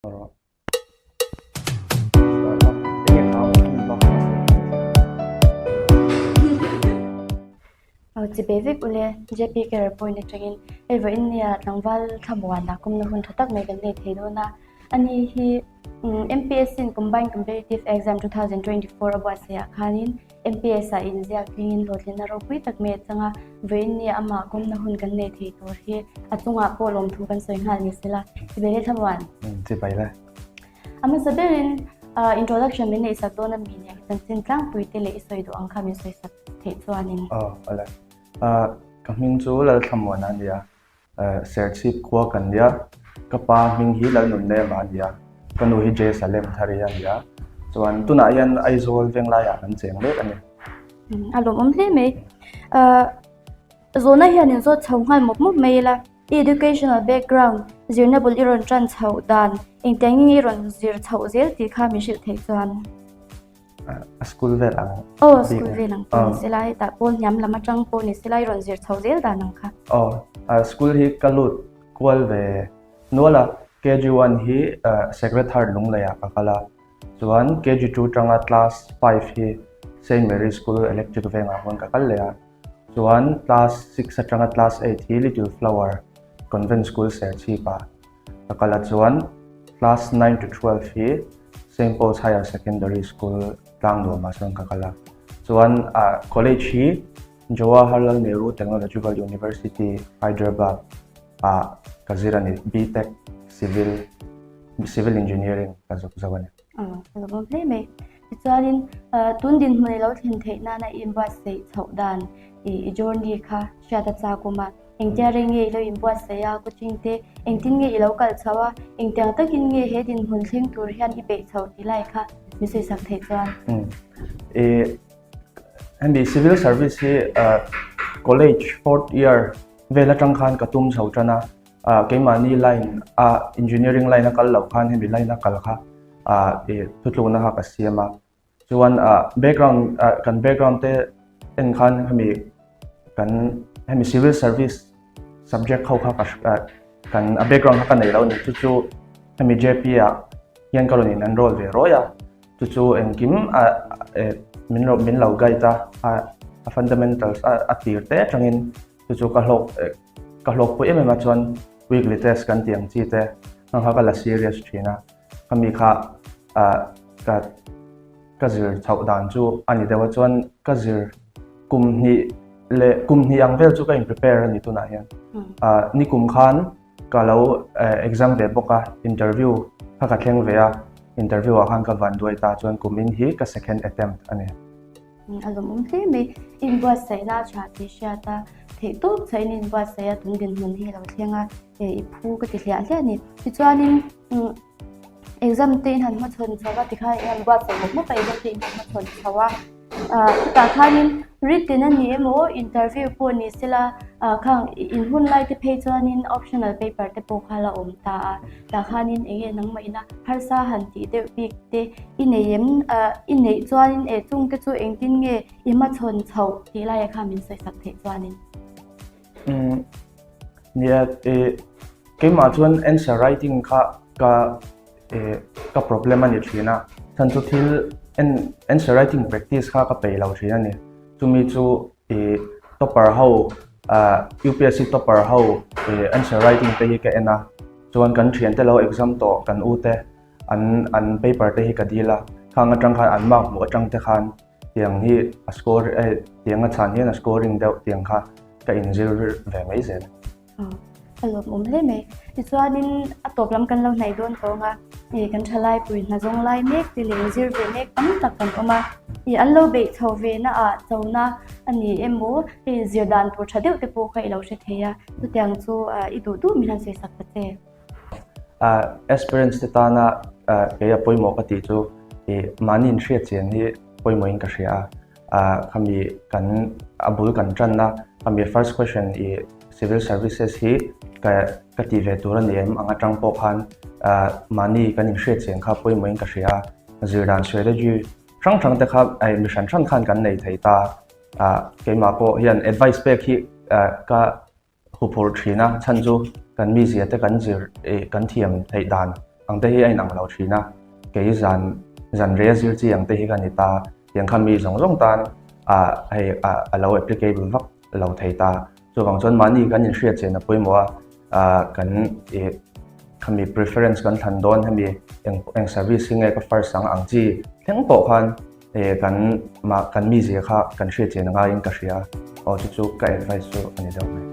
Chibai vek ule JP Care point atangin hei vawiin nia tlangval thlamuana kumna hun tha tak mai kan nei thei dawn a. Ani hi MPSC in Combined Competitive Exam 2024 a buatsaih ah khanin MPS ah inziak tlingin hlawhtlinna ropui tak mai a chang a, vawiin nia amah kawmna hun kan nei thei tur hi a chungah pawh lawmthu kan sawi nghal ni sela. Chibai le Thlamuan. Chibai le. A hmasa berin introduction min neihsak dawn a mi nia i chanchin tlangpui te leh i sawi duh ang kha min sawisak theih chuanin. Aw awle. Ka hming chu Lalthlamuana a nia. Serchhip khua kan nia, ka pa hming hi Lalnunlema a nia, ka nu hi J Salem Thari a nia. Chuan tunah hian Aizawl venglaiah kan cheng mek a ni. A lawmawm hle mai. Zawhna hian in zawt chho nghal mawp mawp mai ila, i educational background, zirna bul i rawn tan chhoh dan, engtiangin i rawn zir chhoh zel tih kha min hrilh theih chuan. A school vel ang. Aw, school vel ang pawh ni se lai, tah pawl hniam lam atang pawh ni se lai rawn zir chho zel dan ang kha. Aw, a school hi ka lut kual ve nual a, KG1 hi Sacred Heart Lungleiah ka kal a, chuan KG2 tanga class 5 hi Saint Mary School Electric Vengah khawn ka kal leh a, chuan class 6 atanga class 8 hi Little Flower Convent School Serchhipah Ka kal a chuan class 9 to 12 hi Saint Paul's Higher Secondary School Tlangnuamah chuan ka kal a. Chuan ah college hi Jawaharlal Nehru Technological University Hyderabad ah ka zir a ni. B.Tech Civil Civil Engineering ka zuk zo a ni. Aw, ka lawm hle mai. Tichuanin tun dinhmun i lo thlen theih nana i inbuatsaih chhoh dan i journey kha hriat a chak awm a. Engtia reng nge i lo inbuatsaih a, coaching te engtin nge i lo kal chho a, engtiang takin nge he dinhmun thleng tur hian i beih chho tih lai kha min sawisak theih chuan. I hemi civil service hi college fourth year vel atang khan ka tum chho tan a, keimahni line a engineering line a kal loh khan hemi line a kal kha i thutlukna kha ka siam a. Chuan background kan background te en khan hemi kan hemi civil service subject ho kha ka kan a background kha ka nei lo a ni chu chu hemi J_P ah hian ka rawn in enroll ve rawi a chu chu engkim a min lo min lo guide a a fundamentals a tir te atangin chu chu ka hlawk ka hlawkpui em em a chuan weekly test kan tih ang chi te heng kha ka la serious thin a. Khami kha ka ka zir chhoh dan chu a ni deuh a chuan ka zir kum hnih leh kum hnih ang vel chu ka in prepare a ni tunah hian. Ni kum khan ka lo exam ve bawk a interview kha ka thleng ve a interview ah khan ka van duai ta chuan kum in hi ka second attempt a ni. A lawmawm hle mai. Inbuatsaihna a tha tih hriat a theih tawp chhain inbuatsaih a tun dinhmun hi a lo thleng a i phu ka ti hliah hliah a ni. Tichuanin Exam te in han hmachhawn chho a tikhan in han buatsaih mawp mawp a exam te in han hmachhawn chho a ah chutah khanin written a ni emaw interview pawh ni sela ah khang in hun lai te phei chuanin optional paper te pawh kha la awm ta a tah khanin eng nge nangmah ina harsa han tih deuh bik te i nei em ah i neih chuanin eh chung te chu engtin nge i hmachhawn chhoh tih laiah khan min sawisak theih chuanin. Umm nia eh keimah chuan answer writing kha ka eh ka problem a ni thin a chhan chu thil answer writing practice kha ka peih lo thin a ni chumi chu ih topper ho ah U_P_S_C topper ho ih answer writing te hi ka en a chuan kan thiante lo exam tawh kan u te an an paper te hi ka dil a khang atang khan an mark hmuh atang te khan. Tiang hi a score eh tiang a chhan hian a scoring deuh tiang kha ka inzir ve mai zel. A lawmawm hle mai. Tichuanin a tawp lam kan lo hnaih dawn tawng a, ih kan thalai pui hna zawng lai mek te leh inzir ve mek tam tak kan awm a. Ih an lo beih chho ve na ah chona a ni emaw hei zir dan tur tha deuh te pawh kha i lo hre thei a, chutiang chu i duh duh min han sawisak ta che. Aspirants te tana kei a pawimawh ka tih chu ih mahni inhriat chian hi pawimawhin ka hria a, khami kan a bul kan tanna khami first question ih civil services hi ka ka tih ve tur a ni em ang atang pawh khan mahni kan inhriat chian kha pawimawhin ka hria a, zir dan strategy hrang hrang te kha mi hran hran khan kan nei thei ta a, keimah pawh hian advice pek hi ka Huphurh thin a, chhan chu kan mizia te kan zir ih kan thiam theih dan ang te hi a inang lo thin a, kei zan zan rei a zir chi ang te hi ka ni ta, tiang kha mi zawng zawng tan ah hei ah a lo applicable vak lo thei ta. Chuvang chuan mahni kan inhriat chian a pawimawh a, ah kan ih khami preference kan thlan dawn hemi eng eng service hi nge ka first ang ang chi thleng pawh khan ih kan mah kan mizia kha kan hriat chian a ngaiin ka hria aw chu chu ka advice chu a ni deuh mai.